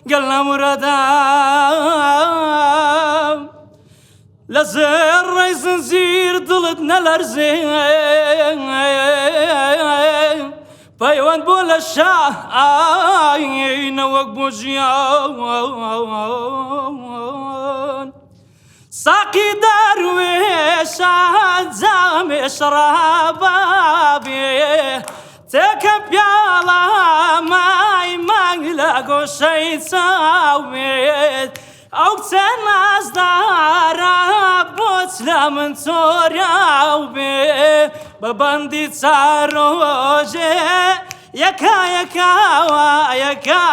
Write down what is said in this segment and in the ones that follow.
گەل نامورادام لە زێڕەی زنجیر دڵت نەلەرزێ پەیوەند بۆ لە شاینە وەک بۆ ژیان ساقی دەروێشە جامێ شەرابابێ تێکە پیاڵە مای مانگ لە گۆشەی چاوێت ئەو کچە نازدارە بۆچ لە من چۆریاو بێ بە بەندی چارۆژێ یەکا یەکاوە یەکا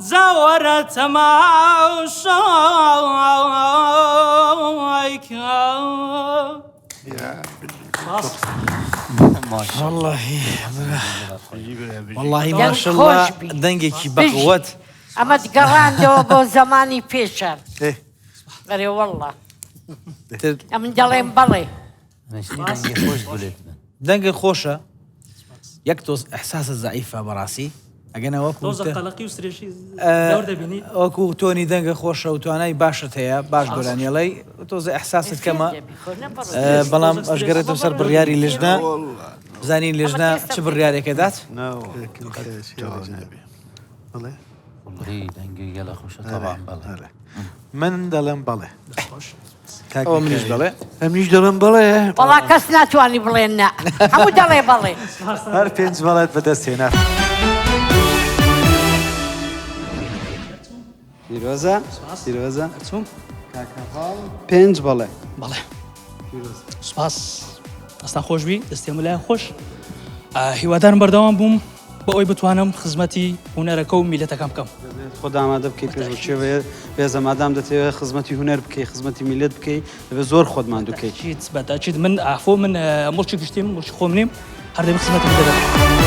جاوەرە تەماو شۆیکە. واللهی واللهی ماشاءالله دەنگێکی بەقوەت. ئەمەت گەڕاندەوە بۆ زەمانی پێشان. ئەرێ واللە ئەمن دەڵێم بەڵێ. دەنگت خۆشە یەک تۆز ئەحساسە زەعیفە بەڕاستی ئەگەنە وەکو وەکو تۆنی دەنگە خۆشە و توانای باشت هەیە باش گۆرانیڵی تۆزە ئەحساست کەمە بەڵام ئەشگەڕێتەوە سەر بڕیاری لژنە بزانین لژنە چ بڕیارێکە دات من دەڵێم بەڵێ. ئەوە منیش دەڵێ. ئەمنیش دەڵێم بەڵێ. وەڵا کەس ناتوانی بڵێ نا هەموو دەڵێ بەڵێ. هەر پێنج بەڵێت بەدەست هێنا. پیرۆزە پیرۆزە کاک هەڤاڵ پێنج بەڵێ. بەڵێ سوپاس دەستان خۆشبی دەستێ ملایان خۆش هیوادارم بەردەوام بووم بۆ ئەوەی بتوانم خزمەتی هونەرەکە و میلەتەکەم بکەم. دەبێت خۆت ئامادە بکەی پێش بە کێ بێزە مادام دەتەوێت خزمەتی هونەر بکەی خزمەتی میلەت بکەی دەبێت زۆر خۆت ماندوو کەی. بە تاکید من ئافۆ من موڵکی گشتیم موڵکی خۆم نیم هەر دەبێت خزمەتی میلەت بکەم.